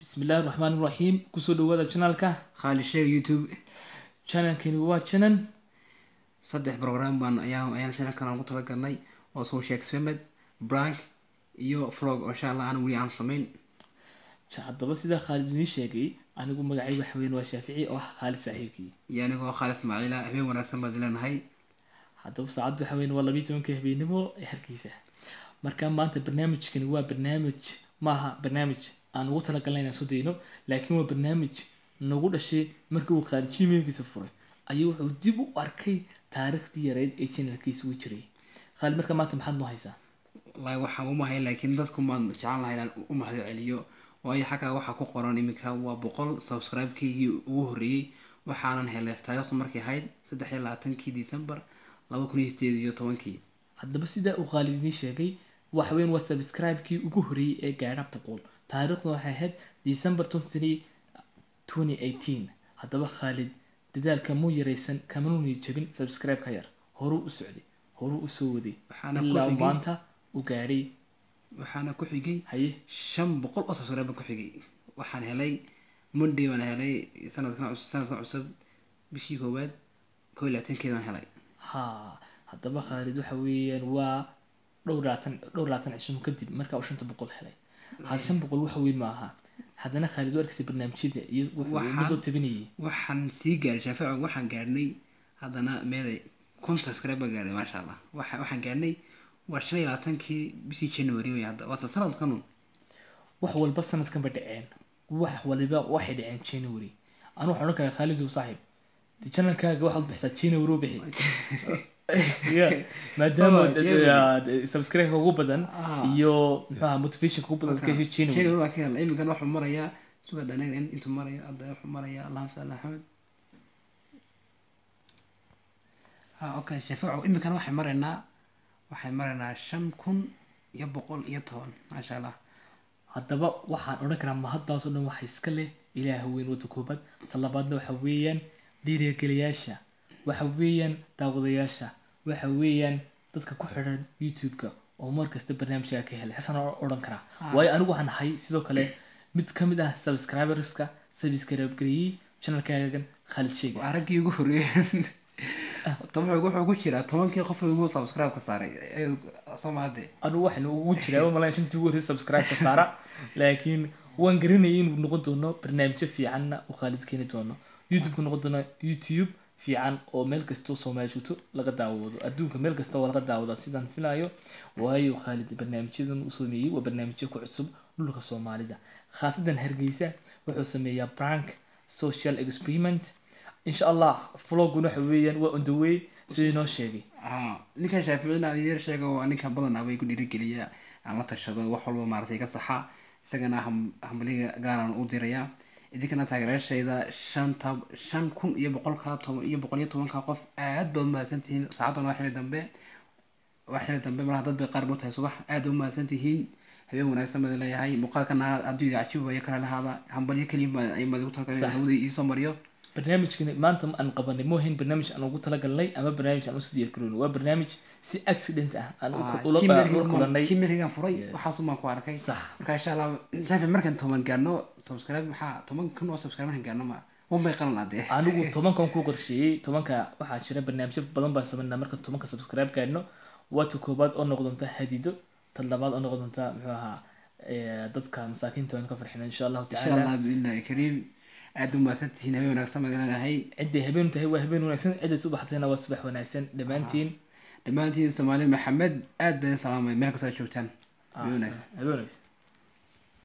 Bismillahi raxmaani raxiim. Kusoo dhawaada channelka Khaali Sheeg YouTube. Channelkani waa channel 3 program baan ayaan channelkan ugu talagalnay oo soo sheeg prank iyo vlog oo insha Allah aan weli aan samayn. Haddaba sida Khaalid inii sheegay, anigu magacayga waxa weyn waa Shaafici oo ah Khaalid saaxiibkii, iyo anigoo Khaalid Ismaaciila. Habeen wanaagsan baad leenahay. Haddaba saacaddu waxa weyn waa 12-ka habeenimo ee hargeysa. Marka maanta barnaamijkani waa barnaamij, maaha barnaamij aan ugu talagalnay inaan soo dayno, laakiin waa barnaamij nagu dhashay markii uu Khaalid Gmailkiisa furay ayuu wuxuu dib u arkay taariikhdii yareyd ee channelkiisa uu jiray. Khaalid, marka maanta maxaad noo haysaa? Wallaahi waxaan umahay, laakiin dadku maan jeclaan lahay inaan u mahad celiyo, waayo xaggaa waxaa ku qoran iminka waa 100 subscribe-keygii ugu horreeyey. Waxaanan helay taariikhdu markay ahayd 23-kii December 2018-kii. Haddaba sidaa uu Khaalid inii sheegay, waxa weyn waa subscribe-kii ugu horreeyey ee gaadha 100. Taariikhdu waxay ahayd December 23 2018. Haddaba Khaalid dadaalka muu yaraysan, kamanu niyad jabin, subscribe ka yar horuu u socday, horuu u soo waday Waxaana ku ilaa xigay maanta u gaadhay. Waxaana ku xigay haye 500 oo subscribe baan ku xigay. Waxaan helay Monday baan helay sanadkan cusub, sanadkan cusub bishii koowaad 21-keed baan helay. Ha, haddaba Khaalid waxa weeyaan waa dhowr labaatan cisho kadib markaa uu 500 helay. Had 500 wax weyn ma aha, haddana Khaalid u arkaysa barnaamijyada iyo wuxuu soo tabinayay. Waxaan sii gaaray, Shaafici, waxaan gaarnay haddana meeday 1000 subscribe baan gaarnay, maasha Allah. Waxaan gaarnay waa 25-kii bishii January wey, hadda waa sanadkan un. Wax walba sanadkan ba dhaceen, wax waliba waxay dhaceen January. Anu waxaan odhan karaa, Khaalid saaxiib, dee channelkaaga waxaad u bixisaa January u bixi. Yeah, maadaama Oh, January. Subscribe ugu badan iyo muxuu ahaa motivationka ugu badan ka heshay January. January baan ka helnay. Iminkan waxuu marayaa, suga dhanayn intuu marayo hadda, wuxuu marayaa, allahuma salli ala Maxamed. Ha, okay Shaafici, iminkan waxay maraynaa 5110, maasha Allah. Haddaba waxaan odhan karaa mahaddaas oo dhan waxa iska leh Ilaah weyn wada koobaad, ta labaadna waxa weeyaan dhiirigeliyaasha, waxa weeyaan daawadayaasha, waxa weeyaan dadka ku xidhan YouTube-ka oo mar kasta barnaamijka ka helay xasan oo odhan karaa, waayo anigu waxaan ahay sidoo kale mid ka mid ah subscriberska subscribe gareeyey channelkaagan Khaalid Sheega. Waa raggii ugu horreeyay. Toban wuxuu ku jiraa 10-kii qof ee ugu subscribe ka saaray soo maade. Anigu waxaan ugu jiraa malayn shantii ugu horreysay subscribe ka saara, laakiin waan garanayay inuu noqon doono barnaamijyo fiicanna uu Khaalid keeni doono, YouTube-ku noqon doono YouTube fiican oo meel kastoo Soomaali joogto laga daawado, adduunka meel kasta oo laga daawada sidaan filayo, waayo Khaalid barnaamijyadan uu sameeyey waa barnaamijyo ku cusub dhulka Soomaalida, khaasatan Hargeysa. Wuxuu sameeyaa prank, social experiment, insha Allah vloguna waxa weeyaan waa on the way sidii noo sheegay. Ninkan Shaaficina yar sheega waa ninkan badanaa way ku dhiirigeliyaa aan la tashado wax walba maaragtay ka saxa. Isagana hambaliga gaaraan u dirayaa. Idinkana taageerayaashayda shanta 5100-ka toban iyo 110-ka qof, aad baad umahadsantihiin. Saacaddan waa xilli dambe, waa xilli dambe malaha, dad bay qaar buu tahay subax. Aad u mahadsantihiin, habeen wanaagsan baan leeyahay. Muuqaalkana hadduu idin cajiib waayo kala lahaaba, hambalyo keliya baan igu talagalay hawada iisoo mariyo. Barnaamijkani maanta aan qabanay ma ahayn barnaamij aan ugu talagalnay ama barnaamij aan usii diyaar garoonay. Waa barnaamij si accident ah aan ula kulanay. Gmailkaygaan furay, waxaas baan ku arkay. Sax. Marka insha Allah Shaafi, markaan 10 gaarno subscribe, maxaa 10,000 oo subscribe markaan gaarno, ma un bay qalan adee. Anigu 10-kan ku qorsheeyey. 10-ka waxaa jira barnaamijyo badan baan sameynaa marka 10-ka subscribe gaarno. Waa ta koobaad oo noqon doonta hadido, ta labaad oo noqon doonta muxuu ahaa dadka masaakiinta waan ka farxina insha Allahu insha tacaala. Allah biidnillahi kariim. Aad u mahadsantihiin, habeen wanaagsan baan leeyahay. Ciday habeen tahay waa habeen wanaagsan, ciday subax tahayna waa subax wanaagsan dhammaantiin. Dhammaantiin Soomaali Maxamed aad baan idin salaamay meel kastoo aad joogtaan. Habeen wanaagsan. Habeen wanaagsan.